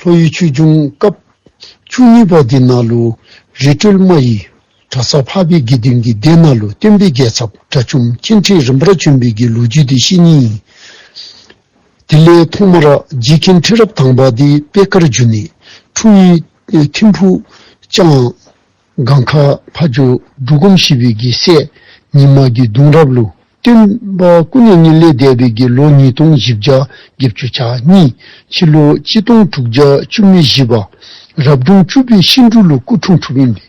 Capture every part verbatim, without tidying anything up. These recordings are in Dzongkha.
ཁོ་ཡི་ཆོས་འབྱུང་སྐབས་བཅུ་གཉིས་པ་འདི་ནང་ལུ་རི་ཁྲོད་མ་ཡི་གྲྭ་ཚང་འཕགས་པའི་དགེ་འདུན་གྱི་སྡེ་ནང་ལུ་སྟོན་པའི་རྒྱལ་ཚབ་དགྲ་བཅོམ་མཁན་ཁྲི་རིམ་པར་བྱོན་པའི་གི་ལོ་རྒྱུས་འདི་བཤད་ནི་ཨིན། དེ་ལས་ཐོག་མར་རྗེ་མཁན་ཁྲི་རབས་དང་པ་འདི་པེ་དཀར་འབྱུང་གནས་འཁྲུངས་ཡུལ་ཐིམ་ཕུག་ལྕང་སྒང་ཁ་ཕ་ཇོ་འབྲུག་སྒོམ་ཞིག་པའི་གི་སྲས་ཉི་མ་གི་གདུང་རབས་ལུ་སྟོན་པ་སྐུ་མྱ་ངན་ལས་འདས་པའི་གི་ལོ་ཉིས་སྟོང་བཞི་བརྒྱ་བརྒྱད་ཅུ་གྱ་གཉིས། ཕྱི་ལོ་གཅིག་སྟོང་དྲུག་བརྒྱ་བཅུ་མེད་བཞི་པ་རབ་བྱུང་བཅུ་པའི་ཤིང་འབྲུག་ལུ་སྐུ་འཁྲུངས་གྲུབ་ཨིན་པས།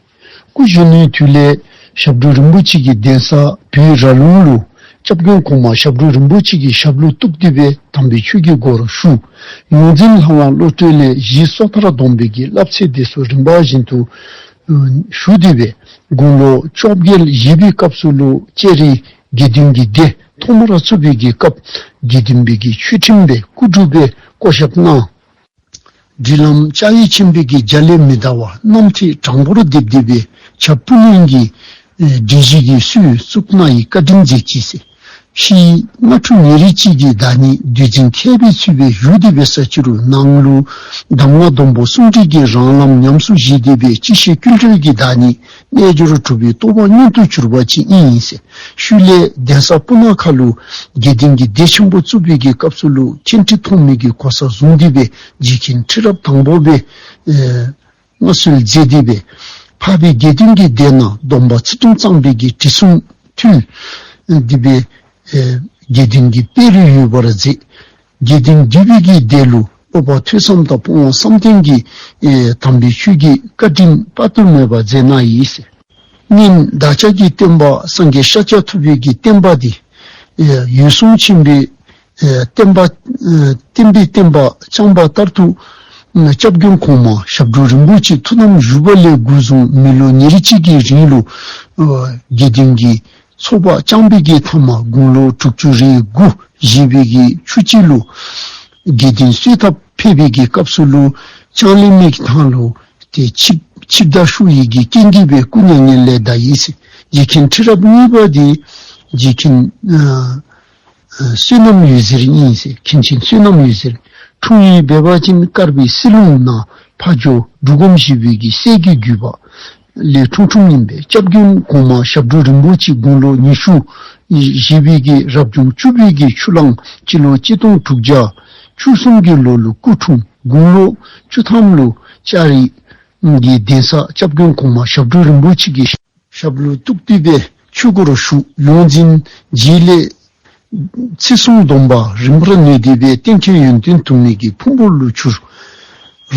སྐུ་གཞོན་ནུའི་དུས་ལས་ཞབས་དྲུང་རིན་པོ་ཆེ་གི་གདན་ས་བོད་ར་ལུང་ལུ་སྐྱབས་མགོན་གོང་མ་ཞབས་དྲུང་རིན་པོ་ཆེ་གི་ཞབས་ལུ་གཏུགས་ཏེ་སྦེ་དམ་པའི་ཆོས་ཀྱི་སྒོར་ཞུགས། ཡོངས་འཛིན་ལྷ་དབང་བློ་གྲོས་ལས་གཞི་སོ་ཐར་སྡོམ་པའི་གི་བསླབ་ཚད་དེ་ཚུ་རིམ་པ་བཞིན་དུ་ཞུ་སྟེ་སྦེ་དགུང་ལོ་བཅོ་བརྒྱད་བཞེས་པའི་སྐབས་སུ་ལུ་ལྕགས་རི་དགེ་འདུན་གྱི་སྡེ་ཐོག་མར་བཙུགས་པའི་གི་སྐབས་དགེ་འདུན་པའི་གི་ཆོས་ཁྲིམས་སྦེ་སྐུ་སྒྲུབ་སྦེ་བསྐོ་བཞག་གནང་། སྒྲིག་ལམ་བཅའ་ཡིག་ཆེན་པོའི་གི་རྒྱ་ལས་མི་འདའ་བར་རྣམ་ཐེ་དྲང་པོར་སྡེབ་སྡེབ་སྦེ་བྱ་སྤུ་ནན་གྱི་ཨེ་སྒྲིག་གཞི་གི་སྲོལ་བཙུགས་གནང་བའི་བཀའ་དྲིན་མཛད་ཅི་ཟེར། ཕྱིས་སྔ་དྲོ་ཉེ་རིག་གཅིག་གི་བདག་ཉིད་བདུད་འཛིན་མཁས་པའི་ཚུལ་སྦེ་བཞུགས་ཏེ་སྦེ་ས་ཕྱི་རུ་ནང་ལུ་གདམས་ངག་སྡོང་པོ་གསུང་སྤྲུལ་གྱི་རང་ལམ་ཉམས་སུ་བཞེས་ཏེ་སྦེ་སྤྱི་བཤད་སྐུལ་ཁྲིད་ཀྱི་བདག་ཉིད་རྣལ་འབྱོར་གྲུབ་པའི་རྟོགས་པ་མངོན་དུ་གྱུར་པ་ཅིག་ཨིན་ཟེར། ཤུལ་ལས་གདན་ས་སྤུ་ན་ཁ་ལུ་དགེ་འདུན་གྱི་སྡེ་ཆེན་པོ་བཙུགས་པའི་གི་སྐབས་སུ་ལུ་མཁན་ཁྲི་ཐོགས་མེད་ཀྱི་གོ་ས་བཟུང་སྟེ་སྦེ་རྗེ་མཁན་ཁྲི་རབས་དང་པོ་སྦེ་ཨེ་མངའ་གསོལ་མཛད་དེ་སྦེ་འཕགས་པའི་དགེ་འདུན་གྱི་སྡེ་ནང་སྡོམ་པ་ཚུལ་ཁྲིམས་གཙང་པའི་གི་དྲི་བསུང་འཐུལ་ཏེ་སྦེ་ཨེ་དགེ་འདུན་གྱི་དཔལ་རི་ཡོད་པར་མཛད། དགེ་འདུན་འདུས་པའི་གི་སྡེ་ལུ་སློབ་པ་ཐོས་བསམ་དང་སྤོང་བ་བསམ་གཏན་གྱི་ཨེ་དམ་པའི་ཆོས་ཀྱི་བཀའ་དྲིན་དཔག་ཏུ་མེད་པ་མཛད་གནང་ཡི་ཟེར། སྔོན་བདག་ཅག་གི་སྟོན་པ་སངས་རྒྱས་ཤཱཀྱ་ཐུབ་པའི་གི་བསྟན་པ་འདི་ཨེ་འོད་སྲུང་ཆེན་པོའི་ཨེ་བསྟན་པ་ཨེ་བསྟན་པའི་བསྟན་པ་བསྐྱངས་པ་ལྟར་དུ་ཨེ་སྐྱབས་མགོན་གོང་མ་ཞབས་དྲུང་རིན་པོ་ཆེ་ཐུགས་དམ་བཞུགས་པ་ལས་འགོ་བཟུང་མི་ལོ་ཉེར་གཅིག་གི་རིང་ལུ་ཨེ་དགེ་འདུན་གྱི་ཚོགས་པ་བསྐྱངས་པའི་གི་མཐའ་མ་དགུང་ལོ་དྲུག་ཅུ་རེ་དགུ་བཞེས་པའི་གི་ཆུ་བྱི་ལུ་དགེ་འདུན་གསོལ་ཐབ་ཕེབས་པའི་གི་སྐབས་སུ་ལུ་ལྕང་གླིང་མའི་གི་ཐང་ལུ་ཏེ་ཆིབས་ཆིབས་བདག་ཞུ་ཡི་གི་རྐྱེན་གྱིས་སྦེ་སྐུ་མྱ་ངན་ལས་འདའ་ཡི་ཟེར། རྗེ་མཁན་ཁྲི་རབས་གཉིས་པ་འདི་རྗེ་མཁན་ཨ་ཨ་བསོད་ནམས་འོད་ཟེར་ཨིན་ཟེར། མཁན་ཆེན་བསོད་ནམས་འོད་ཟེར། འཁྲུངས་ཡུལ་སྦལ་པ་ཅན་དཀར་པོའི་བསིལ་རླུང་ནང་ཕ་ཇོ་འབྲུག་སྒོམ་ཞིག་པའི་གི་སྲས་ཀྱི་བརྒྱུད་པ་ལས་འཁྲུངས་འཁྲུངསམ་ཨིན་པས། སྐྱབས་མགོན་གོང་མ་ཞབས་དྲུང་རིན་པོ་ཆེ་དགུང་ལོ་ཉི་ཤུ་བཞེས་པའི་གི་རབ་བྱུང་བཅུ་པའི་གི་ཆུ་གླང་སྤྱི་ལོ་གཅིག་སྟོང་དྲུག་བརྒྱ་བཅུ་གསུམ་གྱི་ལོ་ལུ་སྐུ་འཁྲུངས། དགུང་ལོ་བཅུ་ཐམ་ལུ་ལྕགས་རི་གི་གདན་ས་སྐྱབས་མགོན་གོང་མ་ཞབས་དྲུང་རིན་པོ་ཆེ་གི་ཞབས་ལུ་གཏུགས་ཏེ་སྦེ་ཆོས་སྒོར་ཞུགས། ཡོངས་འཛིན་རྗེ་ལས་ཚེས་གསུམ་སྡོམ་པ་རིམ་པར་ནོས་ཏེ་སྦེ་གཏན་འཁེལ་ཡོན་ཏན་དུ་མའི་གི་ཕུང་པོ་ལུ་གྱུར།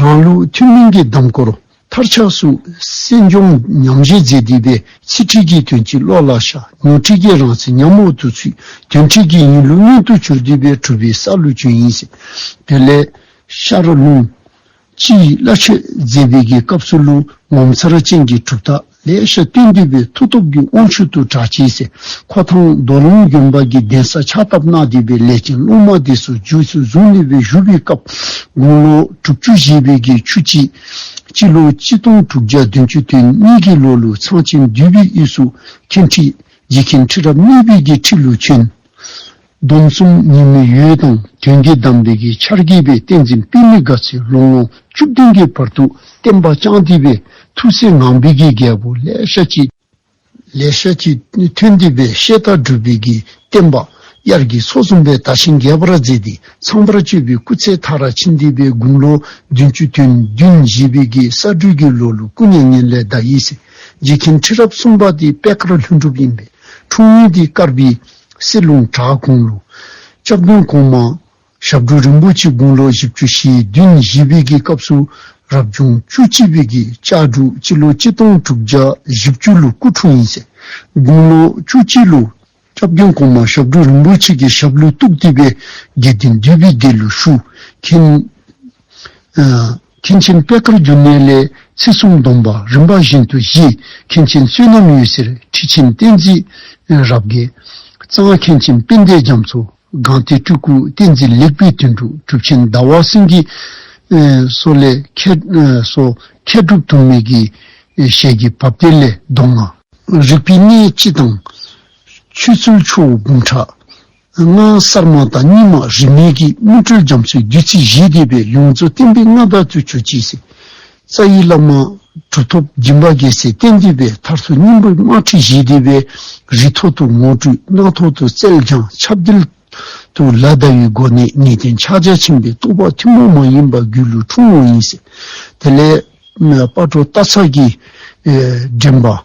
རང་ལུགས་ཐུན་མིན་གྱི་གདམས་སྐོར་མཐར་ཆགས་སུ་གསན་སྦྱོང་ཉམས་བཞེས་མཛད་དེ་སྦེ་ཚིག་ཁྲིད་ཀྱི་དོན་སྤྱི་བློ་ལ་ཤར། ཉོན་སྒྲིབ་ཀྱི་རང་མཚན་ཉམས་འོག་ཏུ་ཚུད། དོན་སྒྲིབ་ཀྱི་ཡིན་ལུགས་མངོན་དུ་གྱུར་ཏེ་སྦེ་གྲུབ་པའི་ས་ལུ་བྱོན་ཡི་ཟེར། དེ་ལས་ཤར་ལུང་སྤྱིའི་བླ་མཆོད་མཛད་པའི་གི་སྐབས་སུ་ལུ་ངོ་མཚར་ཅན་གྱི་གྲུབ་རྟགས་ལེ་ཤ་སྟོན་ཏེ་སྦེ་མཐུ་སྟོབས་ཀྱི་དབང་ཕྱུག་ཏུ་གྲགས་ཅི་ཟེར། ཁོ་ཐང་རྡོར་ལུང་དགོན་པ་གི་གདན་ས་ཕྱག་བཏབ་གནང་སྟེ་སྦེ་ལས་ཅན་སློབ་མ་དེ་ཚུ་རྗེས་སུ་བཟུང་ནི་སྦེ་བཞུགས་པའི་སྐབས་དགུང་ལོ་དྲུག་ཅུ་བཞེས་པའི་གི་ཆུ་བྱི་སྤྱི་ལོ་གཅིག་སྟོང་དྲུག་བརྒྱ་བདུན་ཅུ་དོན་གཉིས་ཀྱི་ལོ་ལུ་ཚངས་ཆེན་འདུས་པའི་དབུས་སུ་མཁན་ཁྲི་རྗེ་མཁན་ཁྲི་རབས་གཉིས་པའི་གི་ཁྲི་ལུ་བྱོན། སྡོམ་གསུམ་ཉི་མའི་འོད་དང་དོན་གྱི་གདམས་པའི་གི་ཆར་གྱིས་སྦེ་བསྟན་འཛིན་པདྨའི་དགའ་ཚལ་ལུ་ལོ་ངོ་བཅུ་བདུན་གྱི་བར་དུ་བསྟན་པ་བསྐྱངས་ཏེ་སྦེ་ཐུགས་སྲས་ངང་པའི་གི་རྒྱལ་པོ་ལེ་ཤ་ཅིག་ལེ་ཤ་ཅིག་ཐོན་ཏེ་སྦེ་བཤད་དང་སྒྲུབ་པའི་གི་བསྟན་པ་དབྱར་གྱི་མཚོ་བཟུམ་སྦེ་དར་ཞིང་རྒྱས་པར་མཛད་དེ་ཚངས་པར་སྤྱོད་པའི་སྐུ་ཚེ་མཐར་ཕྱིན་ཏེ་སྦེ་དགུང་ལོ་བདུན་ཅུ་དོན་བདུན་བཞེས་པའི་གི་ས་སྦྲུལ་གྱི་ལོ་ལུ་སྐུ་མྱ་ངན་ལས་འདའ་ཡི་ཟེར། རྗེ་མཁན་ཁྲི་རབས་གསུམ་པ་འདི་པད་དཀར་ལྷུན་གྲུབ་ཨིན་པས། འཁྲུངས་ཡུལ་འདི་དཀར་སྦིས་བསིལ་ལུང་བྲག་གུང་ལུ། སྐྱབས་མགོན་གོང་མ་ཞབས་དྲུང་རིན་པོ་ཆེ་དགུང་ལོ་བཞི་བཅུ་ཞེ་བདུན་བཞེས་པའི་གི་སྐབས་སུ་རབ་བྱུང་བཅུ་གཅིག་པའི་གི་ལྕགས་འབྲུག་སྤྱི་ལོ་གཅིག་སྟོང་དྲུག་བརྒྱ་བཞི་བཅུ་ལུ་སྐུ་འཁྲུངས་ཡི་ཟེར། དགུང་ལོ་བཅུ་གཅིག་ལུ་སྐྱབས་མགོན་གོང་མ་ཞབས་དྲུང་རིན་པོ་ཆེ་གི་ཞབས་ལུ་གཏུགས་ཏེ་སྦེ་དགེ་འདུན་འདུས་པའི་སྡེ་ལུ་ཞུགས། མཁན་ཨ་མཁན་ཆེན་པད་དཀར་འབྱུང་གནས་ལས་ཚེས་གསུམ་སྡོམ་པ་རིམ་པ་བཞིན་དུ་བཞེས། མཁན་ཆེན་བསོད་ནམས་འོད་ཟེར་ཁྲི་ཆེན་བསྟན་འཛིན་རབ་རྒྱས། གཙང་མཁན་ཆེན་དཔལ་ལྡན་རྒྱ་མཚོ། སྒང་སྟེང་སྤྲུལ་སྐུ་བསྟན་འཛིན་ལེགས་པའི་དོན་གྲུབ། གྲུབ་ཆེན་ཟླ་བ་སེང་གེ་ཨེ་སོགས་ལས་མཁས་ཨེ་སོགས་མཁས་གྲུབ་དུ་མའི་གི་ཨེ་ཞལ་གྱི་འབབ་སྟེགས་ལས་མདོ་སྔགས་རིག་པའི་གནས་སྤྱི་དང་། ཆོས་ཚུལ་ཆུ་བོ་འབུམ་ཕྲག་ སྔགས་གསར་མ་དང་རྙིང་མ་རིས་མེད་ཀྱི་སྨིན་གྲོལ་རྒྱ་མཚོའི་བདུད་རྩི་བཞེས་ཏེ་སྦེ་ཡོངས་རྫོགས་བསྟན་པའི་མངའ་བདག་ཏུ་གྱུར་ཅིག་ཟེར། རྩ་བའི་བླ་མ་གྲུབ་ཐོབ་སྦྱིན་པ་རྒྱལ་མཚན་བསྟེན་ཏེ་སྦེ་མཐར་ཐུག་སྙིང་པོའི་དམར་ཁྲིད་བཞེས་ཏེ་སྦེ་རི་ཐོག་ཏུ་ངོ་སྤྲོད། རྣག་ཐོག་ཏུ་རྩལ་སྦྱང་། ཁྱབ་བརྡལ་དུ་ལ་བཟླ་བའི་སྒོ་ནས་ངེས་དོན་ཕྱག་རྒྱ་ཆེན་པོའི་རྟོགས་པ་ཐུན་མོང་མ་ཡིན་པ་རྒྱུད་ལུ་འཁྲུངས་ནུག་ཨིན་ཟེར། དེ་ལས་སྤ་གྲོ་སྟག་ཚང་གི་ཨེ་འདྲེན་པ་ཨ་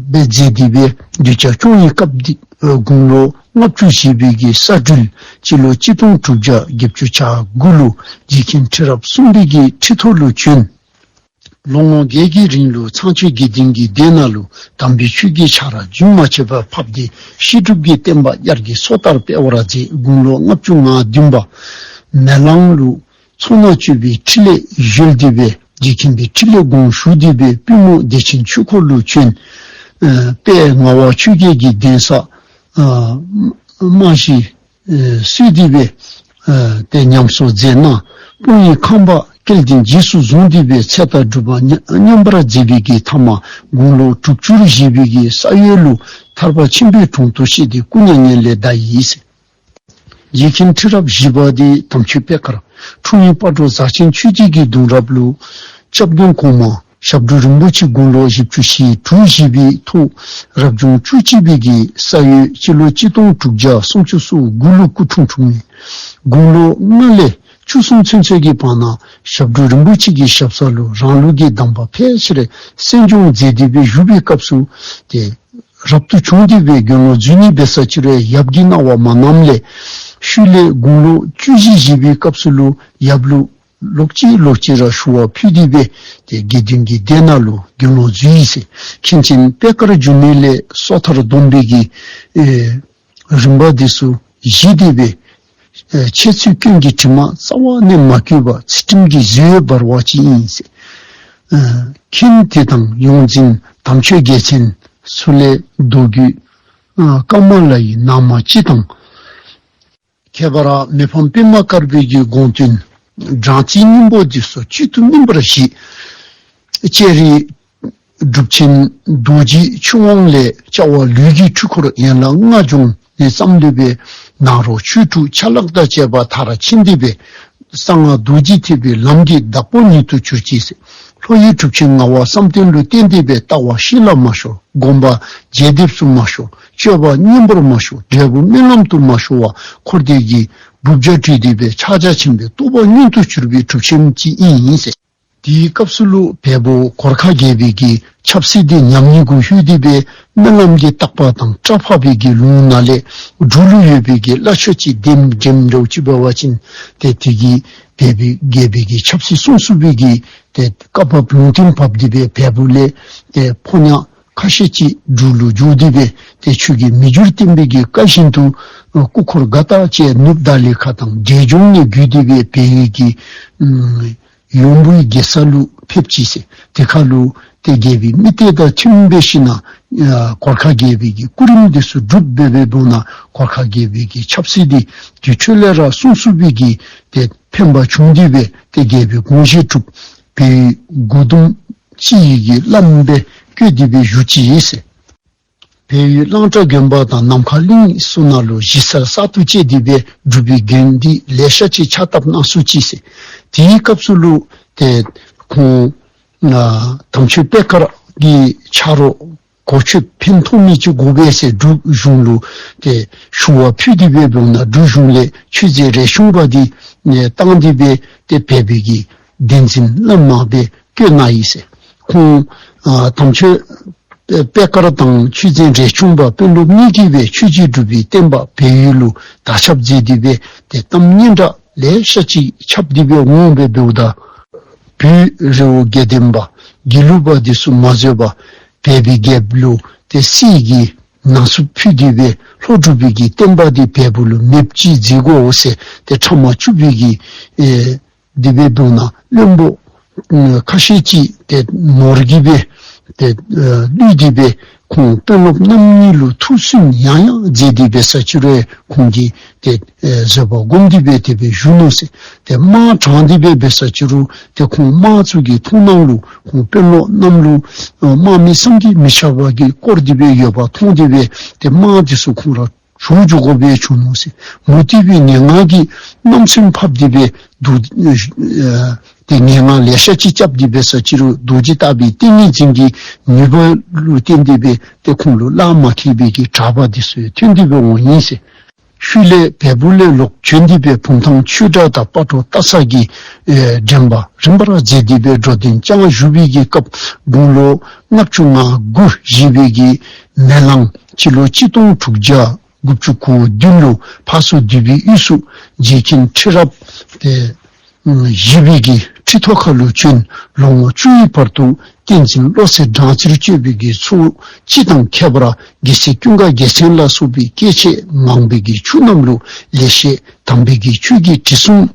སྦེ་མཛད་དེ་སྦེ་གདུལ་བྱ་སྐྱོང་བའི་སྐབས་འདི་ཨ་དགུང་ལོ་ལྔ་བཅུ་བཞེས་པའི་གི་ས་སྦྲུལ་སྤྱི་ལོ་གཅིག་སྟོང་དྲུག་བརྒྱ་བརྒྱད་ཅུ་གྱ་དགུ་ལུ་རྗེ་མཁན་ཁྲི་རབས་གསུམ་པའི་གི་ཁྲི་ཐོག་ལུ་བྱོན། ལོ་ངོ་བརྒྱད་ཀྱི་རིང་ལུ་ཚངས་སྤྱོད་དགེ་ལྡན་གྱི་སྡེ་ནང་ལུ་དམ་པའི་ཆོས་ཀྱི་ཆར་རྒྱུན་མ་ཆད་པར་ཕབ་སྟེ་བཤད་སྒྲུབ་ཀྱི་བསྟན་པ་དབྱར་གྱི་སོ་ལྟར་སྤེལ་བར་མཛད། དགུང་ལོ་ལྔ་བཅུ་ང་བདུན་པ་མེ་གླང་ལུ་མཚོ་སྣ་སྤྱོད་པའི་ཁྲི་ལས་གཞོལ་ཏེ་སྦེ་རྗེ་མཁན་པོའི་ཁྲི་ལས་དགོངས་ཞུ་སྟེ་སྦེ་པུས་མོ་བདེ་ཆེན་ཆོས་འཁོར་ལུ་བྱོན། ཨ་དཔལ་ངག་དབང་ཆོས་རྒྱལ་གྱི་གདན་ས་ཨ་རྨང་གཞི་ཨ་གསོས་ཏེ་སྦེ་ཨ་ཏེ་ཉམས་གསོ་མཛད་གནང་། སྤུངས་ཡིག་ཁང་པ་སྐལ་ལྡན་རྗེས་སུ་བཟུང་སྟེ་སྦེ་ཚེ་དང་སྒྲུབ་པ་མཉམ་པར་མཛད་པའི་གི་ཐ་མ་དགུང་ལོ་དྲུག་ཅུ་རུ་བཞེས་པའི་གི་ས་ཡོས་ལུ་ཐར་པ་ཆེན་པོའི་དྲུང་དུ་གཤེགས་ཏེ་སྐུ་མྱ་ངན་ལས་འདས་ཡི་ཟེར། རྗེ་མཁན་ཁྲི་རབས་བཞི་པ་འདི་དམ་ཆོས་པད་དཀར། འཁྲུངས་ཡུལ་སྤ་གྲོ་གཟའ་ཆེན་ཆོས་རྗེ་གི་གདུང་རབས་ལུ་སྐྱབས་གདུང་གོང་མ་ཞབས་དྲུང་རིན་པོ་ཆེ་དགུང་ལོ་བཞི་བཅུ་ཞེ་དྲུག་བཞེས་པའི་ཐོག་རབ་བྱུང་བཅུ་གཅིག་པའི་གི་ས་ཡོས་སྤྱི་ལོ་གཅིག་སྟོང་དྲུག་བརྒྱ་སུམ་ཅུ་སོ་དགུ་ལུ་སྐུ་འཁྲུངས་འཁྲུངས་ནས་དགུང་ལོ་ལྔ་ལས་བཅུ་གསུམ་ཚུན་ཚོད་ཀྱི་བར་ན་ཞབས་དྲུང་རིན་པོ་ཆེ་གི་ཞབས་ས་ལུ་རང་ལུགས་ཀྱི་གདམས་པ་ཕལ་ཆེར་གསན་སྦྱོང་མཛད་དེ་སྦེ་བཞུགས་པའི་སྐབས་སུ་ཏེ་རབ་ཏུ་བྱུང་སྟེ་སྦེ་དགེ་སློང་འཛུལ་ནི་འབད་ས་ཅིག་རུང་ཡབ་ཀྱི་གནང་བ་མ་གནངམ་ལས་ཤུལ་ལས་དགུང་ལོ་བཅུ་བཞི་བཞེས་པའི་སྐབས་སུ་ལུ་ཡབ་ལུ་ལོག་ཅི་ལོག་ཅི་ར་ཞུ་བ་ཕུལ་ཏེ་སྦེ་ཏེ་དགེ་འདུན་གྱི་སྡེ་ནང་ལུ་དགེ་སློང་འཛུལ་ཡི་ཟེར། མཁན་ཆེན་པད་དཀར་འབྱུང་གནས་ལས་སོ་ཐར་སྡོམ་པའི་གི་ཨེ་རིམ་པ་འདི་ཚུ་བཞེས་ཏེ་སྦེ་ཨེ་འཆད་རྩོད་སྐྱོན་གྱི་དྲི་མ་རྩ་བ་ནས་མ་གོས་པ་ཚུལ་ཁྲིམས་ཀྱི་གཟི་འོད་འབར་བ་ཅིག་ཨིན་ཟེར། ཨེ་མཁན་དེ་དང་ཡོངས་འཛིན་དམ་ཆོས་རྒྱལ་མཚན་ཚུ་ལས་མདོ་རྒྱུད་ཨ་ཀ་མ་ལ་ཡི་ནང་མ་སྤྱི་དང་ཁྱད་པར་མི་ཕམ་པདྨ་དཀར་པོའི་གི་དགོངས་དོན་སྦྲང་རྩི་སྙིང་པོ་འདི་ཚུ་བཅུད་དུ་སྨིན་པར་བཞེས། ལྕགས་རི་སྒྲུབ་ཆེན་རྡོ་རྗེ་ཆོས་དབང་ལས་བྱ་བ་ལུས་ཀྱི་འཁྲུལ་འཁོར་ཡན་ལག་ལྔ་སྦྱོང་ནས་བརྩམས་ཏེ་སྦེ་ནཱ་རོ་ཆོས་དྲུག་ཆ་ལག་དང་བཅས་པ་མཐར་ཕྱིན་ཏེ་སྦེ་གསང་སྔགས་རྡོ་རྗེ་ཐེག་པའི་ལམ་གྱི་བདག་པོ་ཉིད་དུ་གྱུར་ཅིག་ཟེར། ལྷོ་ཡི་གྲུབ་ཆེན་ངག་དབང་བསམ་གཏན་ལུ་བརྟེན་ཏེ་སྦེ་ལྟ་བ་ཤིང་ལ་མ་ཤོར། སྒོམ་པ་རྒྱས་འདེབས་སུ་མ་ཤོར། སྤྱོད་པ་གཉེན་པོར་མ་ཤོར། འབྲས་བུ་སྨོན་ལམ་དུ་མ་ཤོར་བར་འཁོར་འདས་ཀྱི་སྦུབས་ཆ་བྲུས་ཏེ་སྦེ་ཕྱག་རྒྱ་ཆེན་པོའི་རྟོགས་པ་མངོན་དུ་གྱུར་པའི་གྲུབ་ཆེན་ཅིག་ཨིན་ཟེར། དེའི་སྐབས་སུ་ལུ་བལ་པོ་གོར་ཁ་རྒྱལ་པོའི་གི་ཆབ་སྲིད་དེ་ཉམས་ཉེས་གུ་ལྷོད་དེ་སྦེ་སྨོན་ལམ་གྱི་བརྟག་པ་དང་བཀྲག་འཕགས་པའི་གི་ལུང་ནང་ལས་འབྲུག་ལུ་ཡོད་པའི་གི་བླ་ཆོས་ཀྱི་གདན་འདྲེན་འདྲཝ་ཅིག་འབད་བ་ཅིན་ཏེ་དེ་གིས་བལ་པོའི་རྒྱལ་པོའི་གི་ཆབ་སྲིད་སྲུང་སྐྱོབ་པའི་གི་ཏེ་བཀའ་བབས་ལུང་བསྟན་བབས་ཏེ་སྦེ་བལ་པོ་ལས་ཏེ་ཕོ་ཉ་ཁ་ཤས་ཅིག་འབྲུག་ལུ་འགྱོ་སྟེ་སྦེ་ཏེ་ཆོས་ཀྱི་མི་འགྱུར་བསྟན་པའི་གི་བཀའ་བཞིན་དུ་ཨ་སྐུ་འཁོར་དགའ་རྟགས་བཅས་ནུབ་བརྡ་གླིང་ཁ་དང་འབྲས་ལྗོངས་ནས་བརྒྱུད་དེ་སྦེ་བལ་ཡུལ་གྱི་ཨམ་ཡོང་བུའི་རྒྱལ་ས་ལུ་ཕེབས་ཅི་ཟེར། དེ་ཁར་ལུ་ཏེ་རྒྱལ་པོའི་དམིགས་གཏད་དང་མཐུན་པའི་ཞིནམ་ལས་ཨ་གོར་ཁ་རྒྱལ་པོའི་གི་སྐུ་རིམ་འདི་ཚུ་སྒྲུབ་སྦེ་འབདཝ་ད་གོར་ཁ་རྒྱལ་པོའི་གི་ཆབ་སྲིད་འདི་དུས་ཚོད་ལས་ར་སྲུང་སྐྱོབ་པའི་གི་ཏེ་ཕན་པ་བྱུང་སྟེ་སྦེ་ཏེ་རྒྱལ་པོའི་དགོངས་བཞེད་གྲུབ། བལ་ཡུལ་མགུ་དུམ་སྤྱི་ཡི་གི་བླམ་སྦེ་བསྐོས་ཏེ་སྦེ་བཞུགས་ཅི་ཟེར། བལ་ཡུལ་གླང་བྲག་དགོན་པ་དང་ནམ་མཁའ་གླིང་སོགས་ནང་ལུ་གཞིས་གསར་གསར་དུ་བཅད་དེ་སྦེ་སྒྲུབ་པའི་དགོན་སྡེ་ལེ་ཤ་ཅིག་ཕྱག་བཏབ་གནང་ཚུགས་ཅི་ཟེར། དེའི་སྐབས་སུ་ལུ་ཏེ་ཁོང་ཨ་དམ་ཆོས་པད་དཀར་གྱི་ཆ་རོགས་གོ་ཆོད་ཕན་ཐོགས་མི་ཅིག་དགོ་པས་ཟེར་འབྲུག་གཞུང་ལུ་ཏེ་ཞུ་བ་ཕུལ་ཏེ་སྦེ་འབདཝ་ད་འབྲུག་གཞུང་ལས་ཆོས་མཛད་རས་ཆུང་པ་འདི་ཨེ་བཏང་སྟེ་སྦེ་ཏེ་བལ་པོའི་གི་གདན་འཛིན་བླམ་མ་སྦེ་བསྐོས་གནང་ཡི་ཟེར། ཁོང་ཨ་དམ་ཆོས་པད་དཀར་དང་ཆོས་མཛད་རས་ཆུང་པ་དཔོན་སློབ་གཉིས་ཀྱིས་སྦེ་ཆོས་རྗེ་འབྲུག་པའི་བསྟན་པ་བལ་ཡུལ་ལུ་དར་ཁྱབ་མཛད་དེ་སྦེ་ཏེ་གཏམ་སྙན་གྲགས་ལེ་ཤ་ཅིག་ཁྱབ་སྟེ་སྦེ་འོང་སྦེ་འབདཝ་ད་བོད་རི་བོ་དགེ་ལྡན་པ་དགེ་ལུགས་པ་འདི་ཚུ་མ་བཟོད་པར་བལ་པོའི་རྒྱལཔོ་ལུ་ཏེ་སྲིད་ཀྱི་ནང་སུ་ཕུལ་ཏེ་སྦེ་ལྷོ་འབྲུག་པའི་གི་བསྟན་པ་འདི་བལ་པོ་ལུ་མེདཔ་ཅིག་མཛད་དགོ་ཟེར་ཏེ་ཕྲ་མ་བཅུ་པའི་གི་ཨེ་དེ་སྦེ་འབདཝ་ད་བློན་པོ་ཨ་ཁ་ཤས་ཅིག་ཏེ་ནོར་གྱིས་སྦེ་ཏེ་ཨ་བསླུས་ཏེ་སྦེ་ཁོང་དཔོན་སློབ་རྣམ་གཉིས་ལུ་ཐུགས་སུན་ཡང་ཡང་མཛད་དེ་འབད་ས་ཅིག་རུང་ཁོང་གིས་ཏེ་ཨེ་བཟོད་པ་བསྒོམས་ཏེ་སྦེ་དེ་སྦེ་བཞུགས་ནུག་ཟེར། ཏེ་དམག་དྲངས་ཏེ་སྦེ་འབད་ས་ཅིག་རུང་ཏེ་ཁོང་དམག་ཚུ་གི་མཐོང་སྣང་ལུ་ཁོང་དཔོན་སློབ་རྣམས་ལུ་ཨ་དམག་མི་བསམ་གྱིས་མི་ཁྱབ་པ་གིས་བསྐོར་ཏེ་སྦེ་ཡོདཔ་མཐོང་སྟེ་སྦེ་ཏེ་དམག་འདི་ཚུ་ཁོང་ར་ བྱོག་འགྱོ་དགོ་པས་བྱུང་ནུག་ཟེར། མུ་སྟེགས་པའི་ངན་སྔགས་ཀྱིས་རྣམ་སྨིན་ཕབ་སྟེ་སྦེ་རྡོ་རྗེ་ཨེ་ཏེ་ངན་སྔགས་ལེ་ཤ་ཅིག་རྐྱབ་སྟེ་སྦེ་ས་ཅི་རུང་རྡོ་རྗེ་ལྟ་བུའི་ཏིང་ངེ་འཛིན་གྱི་ནུས་པ་ལུ་བརྟེན་ཏེ་སྦེ་ཏེ་ཁོང་ལུ་གླགས་མ་ཁེལ་བའི་གི་གྲགས་པ་འདི་ཚུ་ཐོན་ཏེ་སྦེ་འོང་ཡི་ཟེར། ཤུལ་ལས་བལ་པོ་ལས་ལོག་བྱོན་ཏེ་སྦེ་བུམ་ཐང་ཆོས་གྲགས་དང་སྤ་གྲོ་སྟག་ཚང་གི་ཨེ་འདྲེན་པ་རིམ་པར་མཛད་དེ་སྦེ་འགྲོ་དོན་བསྐྱངས་བཞུགས་པའི་གི་སྐབས་དགུང་ལོ་ལྔ་བཅུ་ང་དགུ་བཞེས་པའི་གི་མེ་གླང་སྤྱི་ལོ་གཅིག་སྟོང་དྲུག་བརྒྱ་དགུ་བཅུ་གོ་བདུན་ལུ་ཕག་སོ་འདུས་པའི་དབུས་སུ་རྗེ་མཁན་ཁྲི་རབས་ཏེ་བཞི་པའི་གི་ཁྲི་ཐོག་ཁ་ལུ་བྱོན། ལོ་ངོ་བཅུ་ཡི་བར་དུ་བསྟན་འཛིན་བློ་གསལ་སྦྲང་རྩིར་སྤྱོད་པའི་གི་ཚུལ་སྤྱི་དང་ཁྱད་པར་རྒྱལ་སྲས་ཀུན་དགའ་རྒྱལ་མཚན་ལ་སོགས་པའི་སྐྱེས་ཆེན་ངང་པའི་གི་ཆོས་རྣམས་ལུ་ལེགས་བཤད་དམ་པའི་གི་ཆོས་ཀྱི་དྲི་བསུང་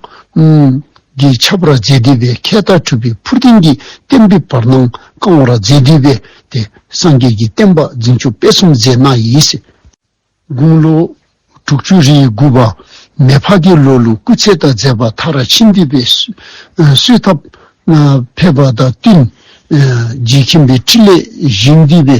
གིས་ཁྱབ་པར་མཛད་དེ་སྦེ་མཁས་དང་གྲུབ་པའི་ཕུར་ལྡིང་གིས་བསྟན་པའི་བར་སྣང་བཀང་བར་མཛད་དེ་སྦེ་ཏེ་སངས་རྒྱས་ཀྱི་བསྟན་པ་འཛིན་སྐྱོང་སྤེལ་གསུམ་མཛད་གནང་ཡི་ཟེར། དགུང་ལོ་དྲུག་ཅུ་རེ་དགུ་པ་མེ་ཕག་གི་ལོ་ལུ་སྐུ་ཚེ་དང་མཛད་པ་མཐར་ཕྱིན་ཏེ་སྦེ་གསོལ་ཐབ་ཕེབས་པ་དང་བསྟུན་རྗེ་མཁན་པའི་ཁྲི་ལས་བཞེངས་ཏེ་སྦེ་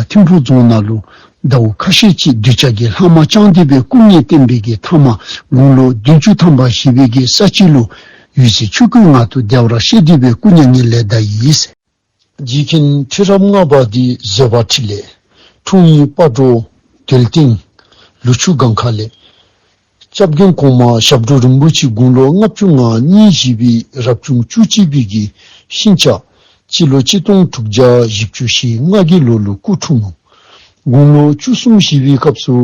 ཐིམ་ཕུག་རྫོང་ནང་ལུ་ཟླཝ་ཁ་ཤས་ཅིག་གདུལ་བྱ་གི་ལྷག་མ་བསྐྱངས་ཏེ་སྦེ་སྐུ་ངལ་བསྟེན་པའི་གི་ཐ་མ་དགུང་ལོ་བདུན་ཅུ་ཐམ་པ་བཞེས་པའི་གི་ས་ཅི་ལུ་འོད་གསལ་ཆོས་སྐུའི་ངང་དུ་བདེ་བར་གཤེགས་ཏེ་སྦེ་སྐུ་མྱ་ངན་ལས་འདས་ཡི་ཟེར། རྗེ་མཁན་ཁྲི་རབས་ལྔ་པ་འདི་བཟོད་པ་འཕྲིན་ལས། འཁྲུངས་ཡུལ་སྤ་གྲོ་དོལ་སྟེང་ལུ་ཆུ་སྒང་ཁ་ལས། སྐྱབས་མགོན་གོང་མ་ཞབས་དྲུང་རིན་པོ་ཆེ་དགུང་ལོ་ལྔ་བཅུ་ང་གཉིས་བཞེས་པའི་རབ་བྱུང་བཅུ་གཅིག་པའི་གི་ཤིང་བྱ་སྤྱི་ལོ་གཅིག་སྟོང་དྲུག་བརྒྱ་བཞི་བཅུ་ཞེ་ལྔ་གི་ལོ་ལུ་སྐུ་འཁྲུངས་ནུག། དགུང་ལོ་བཅུ་གསུམ་བཞེས་པའི་སྐབས་སུ་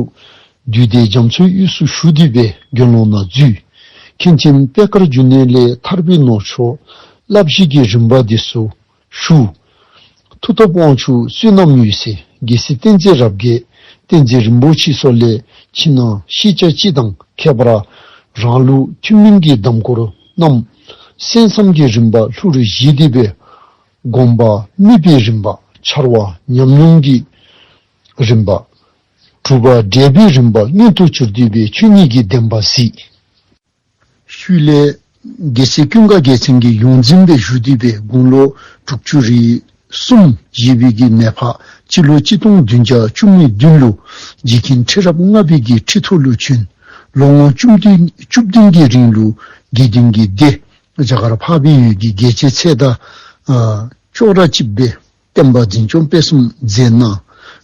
བདུད་སྡེ་རྒྱ་མཚོའི་དབུས་སུ་ཞུགས་ཏེ་སྦེ་དགེ་སློང་ནང་འཛུལ། མཁན་ཆེན་པད་དཀར་འབྱུང་གནས་ལས་ཐར་པའི་ནོར་མཆོག་བསླབ་གཞི་གི་རིམ་པ་འདི་ཚུ་ཞུ། མཐུ་སྟོབས་དབང་ཕྱུག་བསོད་ནམས་འོད་ཟེར་རྒྱལ་སྲས་བསྟན་འཛིན་རབ་རྒྱས་བསྟན་འཛིན་རིན་པོ་ཆེ་སོགས་ལས་ཕྱི་ནང་ཤེས་བྱ་སྤྱི་དང་ཁྱད་པར་རང་ལུགས་ཐུན་མིན་གྱི་གདམས་སྐོར་རྣམས་གསན་བསམ་གྱི་རིམ་པ་ལྷུར་བཞེས་ཏེ་སྦེ་སྒོམ་པ་དམིགས་པའི་རིམ་པ་འཆར་བ་ཉམས་མྱོང་གི་རིམ་པ་གྲུབ་པ་འབྲས་བུའི་རིམ་པ་མངོན་དུ་གྱུར་ཏེ་སྦེ་ཆོས་ཉིད་ཀྱི་བདེན་པ་གཟིགས། ཤུལ་ལས་རྒྱལ་སྲས་ཀུན་དགའ་རྒྱལ་མཚན་གྱི་ཡོངས་འཛིན་སྦེ་བཞུགས་ཏེ་སྦེ་དགུང་ལོ་དྲུག་ཅུ་རེ་གསུམ་བཞེས་པའི་གི་མེ་ཕག་སྤྱི་ལོ་གཅིག་སྟོང་བདུན་བརྒྱ་བཅུ་མེད་བདུན་ལུ་རྗེ་མཁན་ཁྲི་རབས་ལྔ་པའི་གི་ཁྲི་ཐོག་ལུ་བྱོན། ལོ་ངོ་བཅུ་བདུན་བཅུ་བདུན་གྱི་རིང་ལུ་དགེ་འདུན་གྱི་སྡེ་རྒྱ་གར་འཕགས་པའི་ཡུལ་གྱི་རྒྱལ་བྱེད་ཚལ་དང་ཨ་ཅོག་ར་གཅིགཔ་སྦེ་བསྟན་པ་འཛིན་སྐྱོང་སྤེལ་གསུམ་མཛད་གནང་།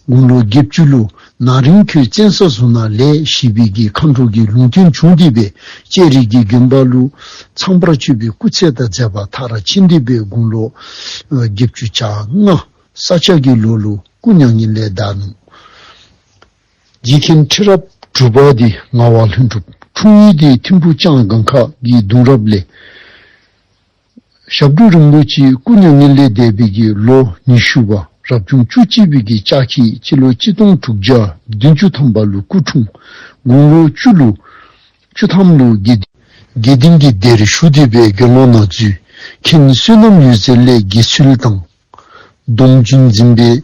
དགུང་ལོ་བརྒྱད་ཅུ་ལུ་ན་རིན་ཁོད་བཙན་ས་ཟུར་ན་ལས་ཞེས་པའི་གི་མཁའ་འགྲོ་གི་ལུང་བསྟན་བྱུང་སྟེ་སྦེ་ལྕགས་རི་གི་དགོན་པ་ལུ་ཚངས་པར་སྤྱོད་པའི་སྐུ་ཚེ་དང་མཛད་པ་མཐར་ཕྱིན་ཏེ་སྦེ་དགུང་ལོ་ཨ་བརྒྱད་ཅུ་གྱ་ལྔ་ས་བྱ་གི་ལོ་ལུ་སྐུ་མྱ་ངན་ལས་འདས་ནུག། རྗེ་མཁན་ཁྲི་རབས་དྲུག་པ་འདི་ངག་དབང་ལྷུན་གྲུབ། འཁྲུངས་ཡུལ་འདི་ཐིམ་ཕུག་ལྕང་སྒང་ཁ་གི་གདུང་རབས་ལས། ཞབས་དྲུང་རིན་པོ་ཆེ་སྐུ་མྱ་ངན་ལས་འདས་པའི་གི་ལོ་ཉི་ཤུ་པ་རབ་བྱུང་བཅུ་གཅིག་པའི་གི་ལྕགས་ཁྱི་སྤྱི་ལོ་གཅིག་སྟོང་དྲུག་བརྒྱ་བདུན་ཅུ་ཐམ་པ་ལུ་སྐུ་འཁྲུངས། དགུང་ལོ་བཅུ་ལུ་བཅུ་ཐམ་ལུ་དགེ་དགེ་འདུན་གྱི་སྡེར་ཞུགས་ཏེ་སྦེ་དགེ་སློང་ནང་འཛུལ། མཁན་བསོད་ནམས་འོད་ཟེར་ལས་དགེ་ཚུལ་དང་། སྡོམ་རྒྱུན་འཛིན་པའི་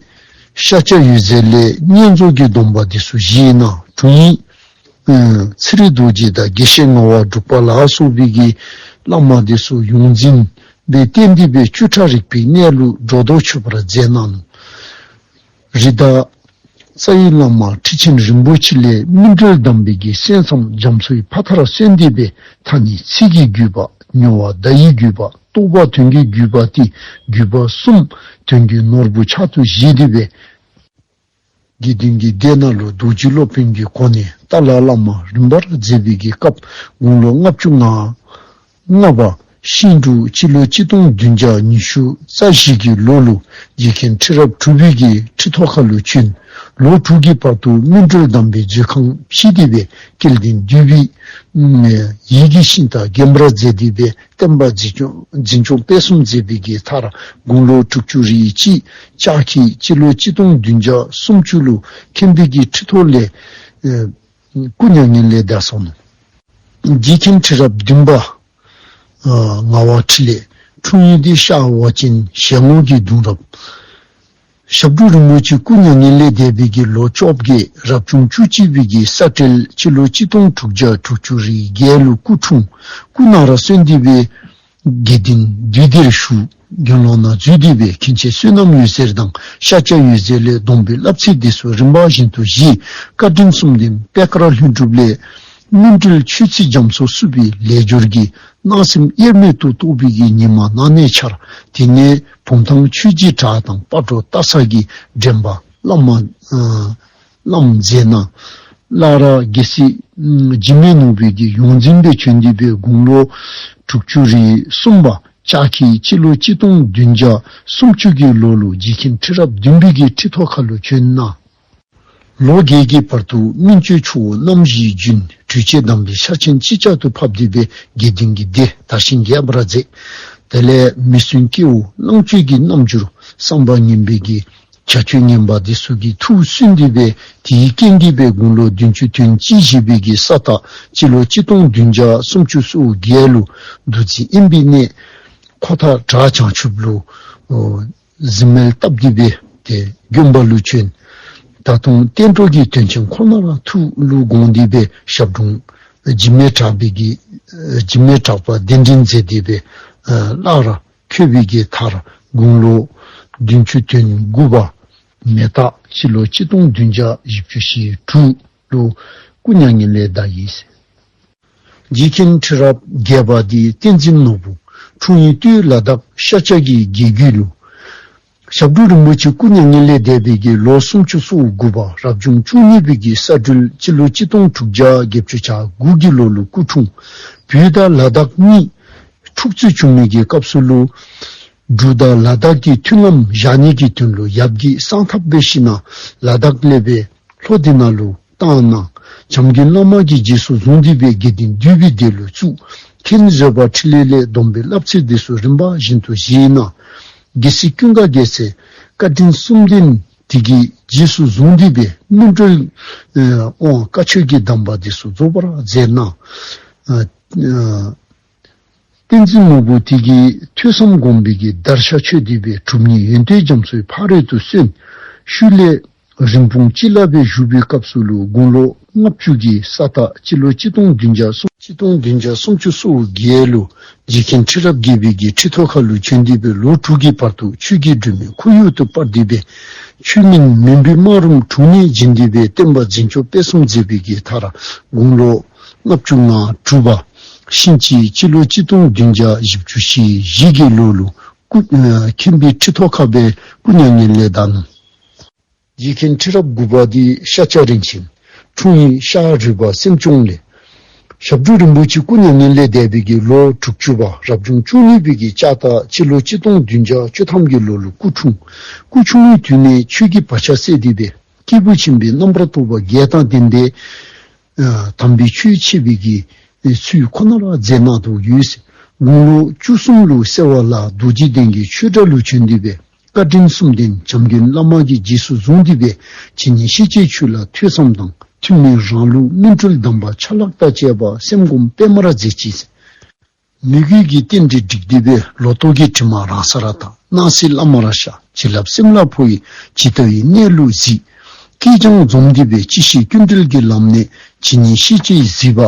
ཤཱཀྱ་འོད་ཟེར་ལས་བསྙེན་རྫོགས་ཀྱི་སྡོམ་པ་འདི་ཚུ་བཞེས་གནང་། དྲུང་ཡིག་ཨ་ཚེ་རིང་རྡོ་རྗེ་དང་དགེ་བཤེས་ངག་དབང་འབྲུག་པ་ལ་སོགས་པའི་གི་བླ་མ་འདི་ཚུ་ཡོངས་འཛིན་སྦེ་བསྟེན་ཏེ་སྦེ་བཅུ་ཕྲག་རིག་པའི་གནས་ལུ་སྒྲོ་འདོགས་ཆོད་པར་མཛད་གནང་ནུག། རི་དྭགས་རྩ་བའི་བླ་མ་ཁྲི་ཆེན་རིན་པོ་ཆེ་ལས་སྨིན་གྲོལ་གདམས་པའི་གི་གསན་བསམ་རྒྱ་མཚོའི་ཕ་མཐར་སོན་ཏེ་སྦེ་ཐ་སྙད་ཚིག་གི་བརྒྱུད་པ། མྱོང་བ་བརྡ་ཡི་བརྒྱུད་པ། རྟོགས་པ་དོན་གྱི་བརྒྱུད་པ་སྟེ་བརྒྱུད་པ་གསུམ་དོན་གྱི་ནོར་བུ་ཕྱག་ཏུ་བཞེས་ཏེ་སྦེ་དགེ་འདུན་གྱི་སྡེ་ནང་ལུ་རྡོ་རྗེ་སློབ་དཔོན་གྱི་གོ་གནས་ཏཱ་ལའི་བླ་མ་རིམ་པར་མཛད་པའི་གི་སྐབས་དགུང་ལོ་ལྔ་བཅུ་ང་ལྔ་པ་ཤིང་འབྲུག་སྤྱི་ལོ་གཅིག་སྟོང་བདུན་བརྒྱ་ཉི་ཤུ་རྩ་བཞི་གི་ལོ་ལུ་རྗེ་མཁན་ཁྲི་རབས་དྲུག་པའི་གི་ཁྲི་ཐོག་ཁ་ལུ་བྱོན། ལོ་དྲུག་གི་བར་དུ་སྨིན་གྲོལ་གདམས་པའི་མཛོད་ཁང་ཕྱེ་སྟེ་སྦེ་སྐལ་ལྡན་འདུས་པའི་ཡིད་ཀྱི་ཤིང་རྟ་རྒན་པར་མཛད་དེ་སྦེ་བསྟན་པ་འཛིན་སྐྱོང་འཛིན་སྐྱོང་སྤེལ་གསུམ་མཛད་པའི་གི་མཐར་དགུང་ལོ་དྲུག་ཅུ་རེ་གཅིག་ལྕགས་ཁྱི་སྤྱི་ལོ་གཅིག་སྟོང་བདུན་བརྒྱ་སུམ་ཅུ་ལུ་མཁན་པོའི་གི་ཁྲི་ཐོག་ལས་ཨེ་སྐུ་མྱ་ངན་ལས་འདས་སོང་ནུག། རྗེ་མཁན་ཁྲི་རབས་བདུན་པ་ཨ་ངག་དབང་འཕྲིན་ལས། འཁྲུངས་ཡུལ་འདི་ཤར་ཝ་ཅན་ཞལ་ངོ་གི་གདུང་རབས། ཞབས་དྲུང་རིན་པོ་ཆེ་སྐུ་མྱ་ངན་ལས་འདས་པའི་གི་ལོ་བཅོ་བརྒྱད་རབ་བྱུང་བཅུ་གཅིག་པའི་གི་ས་སྤྲེལ་སྤྱི་ལོ་གཅིག་སྟོང་དྲུག་བརྒྱ་དྲུག་ཅུ་རེ་བརྒྱད་ལུ་སྐུ་འཁྲུངས། སྐུ་ན་ར་སོན་ཏེ་སྦེ་དགེ་འདུན་འདུས་སྡེར་ཞུགས། དགེ་སློང་ནང་འཛུལ་ཏེ་སྦེ་མཁན་ཆེན་བསོད་ནམས་འོད་ཟེར་དང་ཤཱཀྱ་འོད་ཟེར་ལས་སྡོམ་པའི་བསླབ་ཚིགས་དེ་ཚུ་རིམ་པ་བཞིན་དུ་བཞེས། བཀའ་དྲིན་གསུམ་ལྡན་པད་དཀར་ལྷུན་གྲུབ་ལས་སྨིན་གྲོལ་ཆོས་ཚིག་རྒྱ་མཚོ་བསྲུབས་པའི་ལས་སྦྱོར་གྱིས་སྣང་སེམས་དབྱེར་མེད་དུ་རྟོགས་པའི་གི་ཉི་མ་གནངས་ནས་འཆར། དེ་ནས་བུམ་ཐང་ཆོས་རྗེ་བྲག་དང་སྤ་གྲོ་སྟག་ཚང་གི་འདྲེན་པ་བླ་མ་ཨ་བླམ་མཛད་གནང་། སླར་རྒྱལ་སྲས་འཇིགས་མེད་ནོར་བུ་གིས་ཡོངས་འཛིན་སྦེ་བྱོན་ཏེ་སྦེ་དགུང་ལོ་དྲུག་ཅུ་རེ་གསུམ་པ་ལྕགས་ཁྱི་སྤྱི་ལོ་གཅིག་སྟོང་བདུན་བརྒྱ་སུམ་ཅུ་གི་ལོ་ལུ་རྗེ་མཁན་ཁྲི་རབས་བདུན་པའི་གི་ཁྲི་ཐོག་ཁ་ལུ་བྱོན་གནང་། ལོ་བརྒྱད་ཀྱི་བར་དུ་སྨིན་གྲོལ་ཆུ་བོ་རྣམ་བཞིའི་རྒྱུན་གྲོལ་བྱེད་གདམས་པའི་ཕྱག་ཆེན་ཅིག་ཅར་དུ་ཕབ་སྟེ་སྦེ་དགེ་འདུན་གྱི་སྡེ་དར་ཞིང་རྒྱས་པར་མཛད། དེ་ལས་མི་བསྲུན་སྐྱེ་བོ་ལོངས་སྤྱོད་ཀྱི་རྣམ་འགྱུར་བསམ་པ་ངན་པའི་གི་བྱ་སྤྱོད་ངན་པ་འདི་ཚུ་གིས་ཐུགས་སུན་ཏེ་སྦེ་དེའི་རྐྱེན་གྱིས་སྦེ་དགུང་ལོ་བདུན་ཅུ་དོན་གཅིག་བཞེས་པའི་གི་ས་རྟ་སྤྱི་ལོ་གཅིག་སྟོང་བདུན་བརྒྱ་སུམ་ཅུ་སོ་བརྒྱད་ལུ་རྡོ་རྗེ་དབེན་པའི་གནས་ཁོ་ཐང་བྲག་བྱང་ཆུབ་ལུ་ཨོ་གཟིམ་མལ་བཏབ་སྟེ་སྦེ་ཏེ་དགོན་པ་ལུ་བྱོན། ད་དུང་བསྟན་འགྲོ་གི་དོན་ཆེན་ཁོ་ན་ར་ཐུགས་ལུ་དགོངས་ཏེ་སྦེ་ཞབས་དྲུང་འཇིགས་མེད་གྲགས་པའི་གི་འཇིགས་མེད་གྲགས་པ་གདན་འདྲེན་མཛད་དེ་སྦེ་སླར་འཁོད་པའི་གི་མཐར་དགུང་ལོ་བདུན་ཅུ་དོན་དགུ་པ་མེ་སྟག་སྤྱི་ལོ་གཅིག་སྟོང་བདུན་བརྒྱ་བཞི་བཅུ་ཞེ་དྲུག་ལུ་སྐུ་མྱ་ངན་ལས་འདས་ཡི། རྗེ་མཁན་ཁྲི་རབས་བརྒྱད་པ་འདི་བསྟན་འཛིན་ནོར་བུ། འཁྲུངས་ཡུལ་སྟོད་ལ་དྭགས་ཤཱཀྱ་གི་རྒྱལ་རྒྱུད་ལུ། ཞབས་དྲུང་རིན་པོ་ཆེ་སྐུ་མྱ་ངན་ལས་འདས་པའི་གི་ལོ་སུམ་ཅུ་སོ་དགུ་པ་རབ་བྱུང་བཅུ་གཉིས་པའི་གི་ས་སྦྲུལ་སྤྱི་ལོ་གཅིག་སྟོང་དྲུག་བརྒྱ་བརྒྱད་ཅུ་གྱ་དགུ་གི་ལོ་ལུ་སྐུ་འཁྲུངས། བོད་དང་ལ་དྭགས་གཉིས་འཁྲུག་རྩོད་བྱུང་མི་གི་སྐབས་སུ་ལུ་འབྲུག་དང་ལ་དྭགས་ཀྱི་མཐུན་ལམ་བཞག་ནི་གི་དོན་ལུ་ཡབ་ཀྱི་གསང་ཐབས་འབད་ཞིནམ་ལ་ལ་དྭགས་ལས་སྦེ་ལྷོ་འདི་ནང་ལུ་བཏང་གནང་། བྱམས་མགོན་བླ་མ་གིས་རྗེས་སུ་བཟུང་སྟེ་སྦེ་དགེ་འདུན་འདུས་པའི་སྡེ་ལུ་བཙུགས། མཁན་བཟོད་པ་འཕྲིན་ལས་ལས་སྡོམ་པའི་བསླབ་ཚིགས་འདི་ཚུ་རིམ་པ་བཞིན་དུ་བཞེས་གནང་། རྒྱལ་སྲས་ཀུན་དགའ་རྒྱལ་མཚན་བཀའ་དྲིན་གསུམ་ལྡན་དེ་གིས་རྗེས་སུ་བཟུང་སྟེ་སྦེ་སྨིན་གྲོལ་ཨེ་དབང་བཀའ་ཆོས་ཀྱི་གདམས་པ་འདི་ཚུ་རྫོགས་པར་མཛད་གནང་། ཨ་ཨ་བསྟན་འཛིན་ནོར་བུ་དེ་གིས་ཐོས་བསམ་སྒོམ་པའི་གི་བརྡར་ཤ་ཆོད་དེ་སྦེ་གྲུབ་བརྙེས་ཡོན་ཏན་རྒྱ་མཚོའི་ཕ་རོལ་ཏུ་སོན། ཤུལ་ལས་རིན་སྤུངས་སྤྱི་བླ་སྦེ་བཞུགས་པའི་སྐབས་སུ་ལུ་དགུང་ལོ་ལྔ་བཅུ་གི་ས་རྟ་སྤྱི་ལོ་གཅིག་སྟོང་བདུན་བརྒྱ་སུམ་གཅིག་སྟོང་བདུན་བརྒྱ་སུམ་ཅུ་སོ་བརྒྱད་ལུ་རྗེ་མཁན་ཁྲི་རབས་བརྒྱད་པའི་གི་ཁྲི་ཐོག་ཁ་ལུ་བྱོན་ཏེ་སྦེ་ལོ་དྲུག་གི་བར་དུ་ཆོས་ཀྱི་སྒྲོན་མེ་ཁོར་ཡུག་ཏུ་སྤར་ཏེ་སྦེ་ཆོས་མིན་མུན་པའི་སྨག་རུམ་དྲུངས་ནས་བྱིན་ཏེ་སྦེ་བསྟན་པ་འཛིན་སྐྱོང་སྤེལ་གསུམ་མཛད་པའི་གི་མཐར་དགུང་ལོ་ལྔ་བཅུ་ང་དྲུག་པ་ཤིང་བྱི་སྤྱི་ལོ་གཅིག་སྟོང་བདུན་བརྒྱ་བཞི་བཅུ་ཞེ་བཞི་གི་ལོ་ལུ་སྐུ་ཨ་མཁན་པོའི་ཁྲི་ཐོག་ཁ་སྦེ་སྐུ་མྱ་ངན་ལས་འདས་ནུག། རྗེ་མཁན་ཁྲི་རབས་དགུ་པ་འདི་ཤཱཀྱ་རིན་ཆེན། འཁྲུངས་ཡུལ་ཤར་རུས་པ་སེམས་སྐྱོང་ལས། ཞབས་དྲུང་རིན་པོ་ཆེ་སྐུ་མྱ་ངན་ལས་འདས་པའི་གི་ལོ་དྲུག་ཅུ་པ་རབ་བྱུང་བཅུ་གཉིས་པའི་གི་ལྕགས་རྟ་སྤྱི་ལོ་གཅིག་སྟོང་བདུན་བརྒྱ་བཅུ་ཐམ་གི་ལོ་ལུ་སྐུ་འཁྲུངས། སྐུ་འཁྲུངས་པའི་དུས་ནས་ཆོས་ཀྱི་བག་ཆགས་སད་དེ་སྦེ་སྐྱེས་བུ་ཆེན་པོའི་རྣམ་པར་རྟོག་པ་བརྒྱད་དང་ལྡན་ཏེ་ཨ་དམ་པའི་ཆོས་འཆད་པའི་གི་ཚུལ་ཁོ་ན་ར་མཛད་གནང་དོ་ཡོད། དགུང་ལོ་བཅུ་གསུམ་ལུ་སེ་བ་ལ་རྡོ་རྗེ་གདན་གྱི་ཆོས་གྲྭ་ལུ་བྱོན་ཏེ་སྦེ་བཀའ་དྲིན་གསུམ་ལྡན་བྱམས་མགོན་བླ་མ་གིས་རྗེས་སུ་བཟུང་སྟེ་སྦེ་ཇི་སྙེད་ཤེས་བྱའི་ཆོས་ལ་ཐོས་བསམ་དང་ཐུན་མིན་རང་ལུགས་སྨིན་གྲོལ་གདམས་པ་ཆ་ལག་དང་བཅས་པ་སེམས་སྒོམ་སྤེལ་མར་མཛད་ཅི། མོས་གུས་ཀྱི་རྟེན་འབྲེལ་བསྒྲིགས་ཏེ་སྦེ་ལོ་ཏོག་གི་དྲི་མ་རང་སར་དག། སྣང་སྲིད་ལམ་མར་ཤར། བྱིན་རླབས་སེམས་ལ་འཕོ་ཡི་ཇི་ལྟ་བའི་གནས་ལུགས་གཟིགས། སྐད་ཀྱང་འཛོམས་ཏེ་སྦེ་ཅི་ཤེས་ཀུན་གྲོལ་གྱི་ལམ་ནས་ཇི་སྙེད་ཤེས་བྱའི་གཟིགས་པ་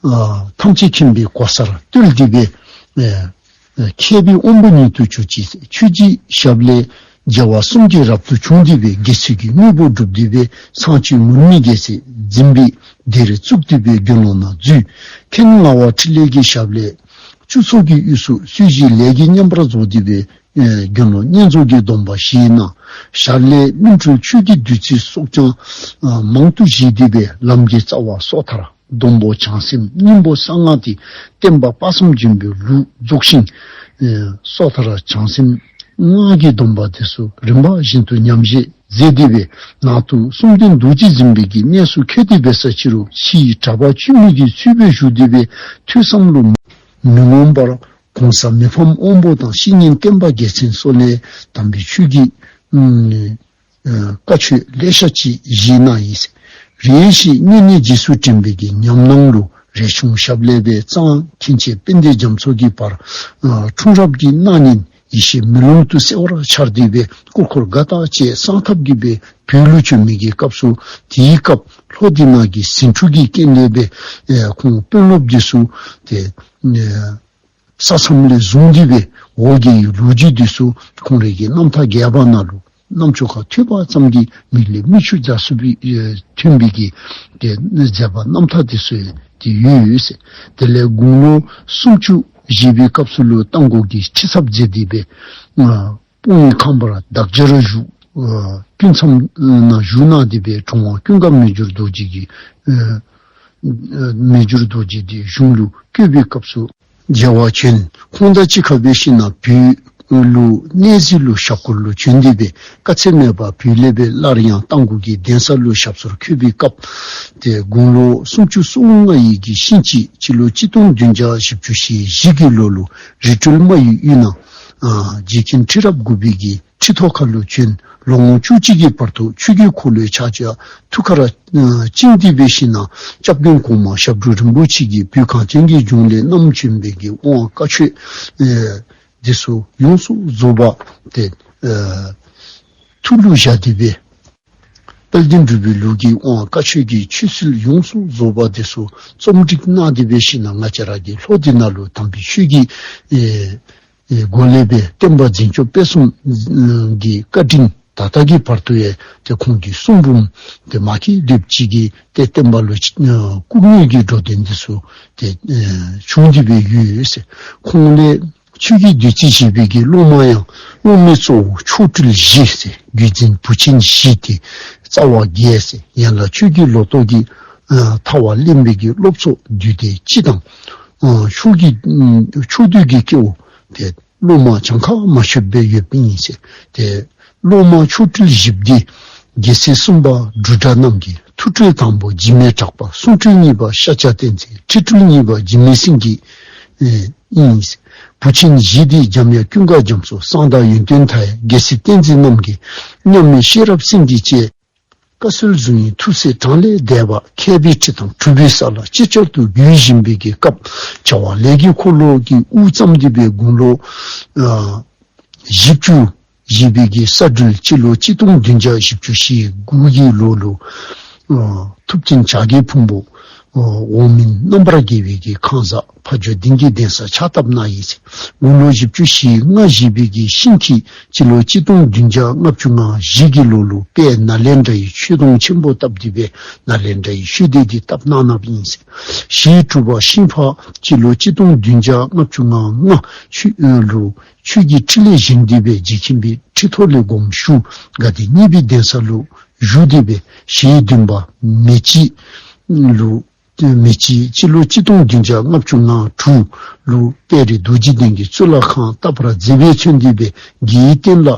ཨ་ཐམས་ཅད་མཁྱེན་པའི་གོ་སར་བཏུལ་ཏེ་སྦེ་ཨ་མཁས་པའི་དབང་པོ་ཉིད་དུ་གྱུར་ཅིང་ཆོས་རྗེའི་ཞབས་ལས་རྒྱལ་བ་གསུམ་གྱི་རབ་ཏུ་བྱུང་སྟེ་སྦེ་དགེ་ཚུལ་གྱི་དངོས་པོ་བསྒྲུབས་ཏེ་སྦེ་ཚངས་སྤྱོད་ངུར་སྨྲིག་རྒྱལ་མཚན་འཛིན་པའི་སྡེར་བཙུགས་ཏེ་སྦེ་དགེ་སློང་ནང་འཛུལ། མཁན་ངག་དབང་འཕྲིན་ལས་ཀྱི་ཞབས་ལས་སྤྱི་ཚོགས་ཀྱི་དབུས་སུ་སྲོལ་ཞིག་ལས་ཀྱི་མཉམ་པར་རྫོགས་ཏེ་སྦེ་ཨེ་དགེ་སློང་བསྙེན་རྫོགས་ཀྱི་སྡོམ་པ་བཞེས་གནང་། ཞབས་ལས་སྨིན་གྲོལ་ཆོས་ཀྱི་བདུད་རྩི་སོགས་ཀྱང་ཨ་མང་དུ་བཞེས་ཏེ་སྦེ་ལམ་གྱི་རྩ་བ་སོ་ཐར་སྡོང་པོ་བྱང་སེམས་སྙིང་པོ་གསང་སྔགས་ཏེ་བསྟན་པ་དཔག་བསམ་ལྗོན་པའི་ལུགས་རྫོགས་ཤིང་ཨེ་སོ་ཐར་བྱང་སེམས་སྔགས་ཀྱི་སྡོམ་པ་དེ་ཚུ་རིམ་པ་བཞིན་དུ་ཉམས་བཞེས་མཛད་དེ་སྦེ་ནང་དུ་གསུམ་ལྡན་རྡོ་རྗེ་འཛིན་པའི་གི་གནས་སུ་འཁོད་དེ་སྦེ་ས་ཕྱི་རུ་ཕྱིའི་གྲྭ་པ་བཅུད་མེད་ཀྱི་ཚུལ་སྦེ་བཞུགས་ཏེ་སྦེ་ཐོས་བསམ་ལུ་མི་ངོམས་པར་གོང་ས་མི་ཕམ་དབང་པོ་དང་བཤེས་གཉེན་བསྟན་པ་རྒྱལ་མཚན་སོགས་ལས་དམ་པའི་ཆོས་ཀྱི་ཨ་བཀའ་ཆོས་ལེ་ཤ་ཅིག་བཞེས་གནང་ཡི། རེ་ཞིག་སྔོན་གནས་རྗེས་སུ་དྲན་པའི་གི་ཉམས་སྣང་ལུ་རས་ཆུང་ཞབས་ལས་སྦེ་གཙང་མཁན་ཆེན་དཔལ་ལྡན་རྒྱ་མཚོ་གི་བར་ཨ་འཁྲུངས་རབས་ཀྱི་སྣང་བརྙན་ཡེ་ཤེས་མེ་ལོང་དུ་གསལ་བར་འཆར་ཏེ་སྦེ་སྐུ་འཁོར་དགའ་རྟགས་བཅས་གསང་ཐབས་ཀྱིས་སྦེ་བོད་ལུ་བྱོན་མི་གི་སྐབས་སུ་དེའི་སྐབས་ལྷོ་འདི་ནང་གི་ཟིང་འཁྲུག་གི་རྐྱེན་ལས་སྦེ་ཨེ་ཁོང་དཔོན་སློབ་འདི་ཚུ་ཏེ་ཨེ་ ས་མཚམས་ལས་བཟུང་སྟེ་སྦེ་འོ་བརྒྱལ་བའི་ལོ་རྒྱུས་འདི་ཚུ་ཁོང་རའི་གི་རྣམ་ཐར་རྒྱས་པ་ནང་ལུ་རྣམ་ཅོ་ཁར་ཐོན་པ་ཙམ་གྱིས་མིག་ལས་མིག་ཆུ་འཛག་ཚུགས་པའི་ཨེ་ཐོན་པའི་གི་ཏེ་མཛད་པ་རྣམ་ཐར་འདི་ཚུ་ཡང་ཏེ་ཡོད་ཡོད་ཟེར། དེ་ལས་དགུང་ལོ་སུམ་ཅུ་བཞེས་པའི་སྐབས་སུ་ལུ་རྟ་མགོ་གི་ཁྲི་ཚབ་མཛད་དེ་སྦེ་ཨ་སྤུངས་ཁང་པར་འདག་སྦྱར་བཞུགས། ཨ་སྤུངས་མཚམས་ནང་བཞུགས་གནང་སྟེ་སྦེ་དྲུང་པ་ཀུན་དགའ་མི་འགྱུར་རྡོ་རྗེ་གིས་ཨ་མི་འགྱུར་རྡོ་རྗེ་འདི་གཞུང་ལུ་བསྐོས་པའི་སྐབས་སུ་མཇལ་བར་བྱོན། ཁོང་དང་གཅིག་ཁར་སྦེ་ཞིནམ་ལས་བོད་ལུ་གནས་གཟིགས་ལུ་ཞབས་སྐོར་ལུ་བྱོན་ཏེ་སྦེ་དཀའ་ཚེགས་མེད་པར་བོད་ལས་སྦེ་སླར་ཡང་རྟ་མགོ་གི་གདན་ས་ལུ་ཞབས་སོར་འཁོད་པའི་སྐབས་ཏེ་དགུང་ལོ་སུམ་ཅུ་སོ་ལྔ་ཡི་གི་ཤིང་བྱི་སྤྱི་ལོ་གཅིག་སྟོང་བདུན་བརྒྱ་བཞི་བཅུ་ཞེ་བཞི་གི་ལོ་ལུ་རི་ཁྲོད་རྨ་ཡུལ་དབུས་ན་ཨ་རྗེ་མཁན་ཁྲི་རབས་དགུ་པའི་གི་ཁྲི་ཐོག་ཁར་ལུ་བྱོན། ལོ་ངོ་བཅུ་གཅིག་གི་བར་དུ་ཆོས་ཀྱི་འཁོར་ལོའི་ཕྱག་རྒྱ་ཐུགས་ཁར་ཨ་བཅིངས་ཏེ་སྦེ་ཞིནམ་ལས་སྐྱབས་མགོན་གོང་མ་ཞབས་དྲུང་རིན་པོ་ཆེ་གིས་བོད་གངས་ཅན་གྱི་ལྗོངས་ལས་བསྣམས་བྱོན་པའི་གི་དབང་བཀའ་ཆོས་ཨེ་འདི་ཚུ་ཡོངས་སུ་རྫོགས་པ་ཏེ་ཨེ་ཐུགས་ལུ་བཞག་སྟེ་སྦེ་དཔལ་ལྡན་འབྲུག་པའི་ལུགས་ཀྱི་དབང་བཀའ་ཆོས་ཀྱི་ཆོས་སྲིད་ཡོངས་སུ་རྫོགས་པ་འདི་ཚུ་རྩོམ་སྒྲིག་གནང་སྟེ་སྦེ་ཞིནམ་ལས་ང་བཅས་ར་གི་ལྷོ་འདི་ནང་ལུ་དམ་པའི་ཆོས་ཀྱི་ཨེ་ཨེ་སྒོ་ལས་སྦེ་བསྟན་པ་འཛིན་སྐྱོང་སྤེལ་གསུམ་གྱི་བཀའ་དྲིན་ད་ལྟ་གི་བར་དུ་ཡང་ཏེ་ཁོང་གི་གསུང་འབུམ་ཏེ་མ་སྐྱེས་དུས་ཅིག་གི་ཏེ་བསྟན་པ་ལུ་ཨེ་སྐུ་དངོས་ཀྱི་འགྲོ་དོན་འདི་ཚུ་ཏེ་ཨེ་བྱུང་སྟེ་སྦེ་ཡོད་ཡོད་ཟེར། ཁོང་ལས་ཆོས་ཀྱི་བདུད་རྩི་བཞེས་པའི་གི་སློབ་མ་ཡང་སློབ་མའི་གཙོ་བོ་མཆོག་སྤྲུལ་བཞི་ཟེར། བརྒྱུད་འཛིན་བུ་ཆེན་བཞི་སྟེ་རྩ་བ་བརྒྱད་ཟེར། ཡན་ལག་ཆོས་ཀྱི་ལོ་ཏོག་གི་ཨ་ཐར་བ་ལེན་པའི་གི་སློབ་ཚོགས་འདུས་སྡེ་སྤྱི་དང་ཨ་ཕྱོགས་ཀྱི་ཨ་ཕྱོགས་འདུས་ཀྱི་སྐྱེ་བོ་ཏེ་སློབ་མ་གྱངས་ཁ་མ་ཆོདཔ་སྦེ་ཡོདཔ་ཨིན་ཟེར། ཏེ་སློབ་མ་མཆོག་སྤྲུལ་བཞི་པོ་འདི་རྒྱལ་སྲས་གསུམ་པ་འབྲུག་སྒྲ་རྣམ་རྒྱལ། ཐུགས་སྤྲུལ་དང་པོ་འཇིགས་མེད་གྲགས་པ། གསུང་སྤྲུལ་གཉིས་པ་ཤཱཀྱ་བསྟན་འཛིན། ཁྲི་སྤྲུལ་གཉིས་པ་འཇིགས་མེད་སེང་གེ་ཨེ་ཨིན། བུ་ཆེན་བཞི་འདི་འཇམ་དབྱངས་ཀུན་དགའ་རྒྱ་མཚོ། གསང་བདག་ཡོན་ཏན་མཐའ་ཡས། རྒྱལ་སྲས་བསྟན་འཛིན་རྣམ་རྒྱལ། མཉམ་མེད་ཤེས་རབ་སེང་གེ་བཅས། བཀའ་སྲོལ་བཟུང་བའི་ཐུགས་སྲས་གྲངས་ལས་འདས་པ། མཁས་པའི་ཁྲི་དང་གྲུབ་པའི་ས་ལ་ཅིག་ཅར་དུ་བརྒྱུད་བཞིན་པའི་གི་སྐབས་བྱ་བ་ལས་ཀྱི་འཁོར་ལོ་གི་དབུ་བརྩམས་ཏེ་སྦེ་དགུང་ལོ་ཨ་བཞི་བཅུ་བཞེས་པའི་གི་ས་སྦྲུལ་སྤྱི་ལོ་གཅིག་སྟོང་བདུན་བརྒྱ་བཞི་བཅུ་ཞེ་དགུ་གི་ལོ་ལུ་ཨ་ཐུབ་བསྟན་བྱ་རྒོད་ཕུང་པོ་ཨ་འོག་མིན་རྣམ་པར་རྒྱལ་བའི་གི་ཁང་བཟང་ཕ་ཇོ་སྡིངས་ཀྱི་གདན་ས་ཕྱག་བཏབ་གནང་ཡི་ཟེར། དགུང་ལོ་བཞི་བཅུ་ཞེ་ལྔ་བཞེས་པའི་གི་ཤིང་ཁྱི་སྤྱི་ལོ་གཅིག་སྟོང་བདུན་བརྒྱ་ལྔ་བཅུ་ང་བཞི་གི་ལོ་ལུ་དཔལ་ནཱ་ལེནྡྲ་ཡི་ཆོས་དུང་ཆེན་པོ་བཏབ་སྟེ་སྦེ་ནཱ་ལེནྡྲ་ཡི་ཆོས་སྡེ་འདི་བཏབ་གནང་གནངམ་ཨིན་ཟེར། ཞེ་དྲུག་པ་ཤིང་ཕག་སྤྱི་ལོ་གཅིག་སྟོང་བདུན་བརྒྱ་ལྔ་བཅུ་ང་ལྔ་ཆོས་ཨེ་ལུ་ཆོས་ཀྱི་ཁྲི་ལས་བཞེངས་ཏེ་སྦེ་རྗེ་མཁན་པོའི་ཁྲི་ཐོག་ལས་དགོངས་ཞུ་དགའ་ལྡན་གཉིས་པའི་གདན་ས་ལུ་བཞུགས་ཏེ་སྦེ་ཞེ་བདུན་པ་མེ་བྱི་ལུ་མེ་བྱི་སྤྱི་ལོ་གཅིག་སྟོང་བདུན་བརྒྱ་ལྔ་བཅུ་ང་དྲུག་ལུ་དཔལ་རི་རྡོ་རྗེ་གདན་གྱི་གཙུག་ལག་ཁང་བཏབ་པར་མཛད་པས་མཚོན་ཏེ་སྦེ་རྒྱལ་བའི་བསྟན་ལ་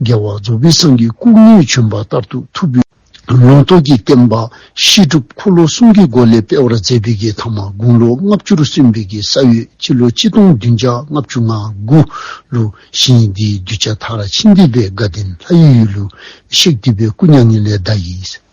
རྒྱལ་བ་རྫོགས་པའི་སངས་རྒྱས་སྐུ་དངོས་བྱོན་པ་ལྟར་དུ་ཐུབ་པའི་ལུང་རྟོགས་ཀྱི་བསྟན་པ་བཤད་སྒྲུབ་འཁོར་ལོ་གསུམ་གྱི་སྒོ་ལས་སྤེལ་བར་མཛད་པའི་གི་ཐ་མ་དགུང་ལོ་ལྔ་བཅུར་སོན་པའི་གི་ས་ཡོས་སྤྱི་ལོ་གཅིག་སྟོང་བདུན་བརྒྱ་ལྔ་བཅུ་ང་དགུ་ལུ་ཞིང་འདིའི་གདུལ་བྱ་མཐར་ཕྱིན་ཏེ་སྦེ་དགའ་ལྡན་ལྷ་ཡི་ཡུལ་ལུ་གཤེགས་ཏེ་སྦེ་སྐུ་མྱ་ངན་ལས་འདས་ཡི།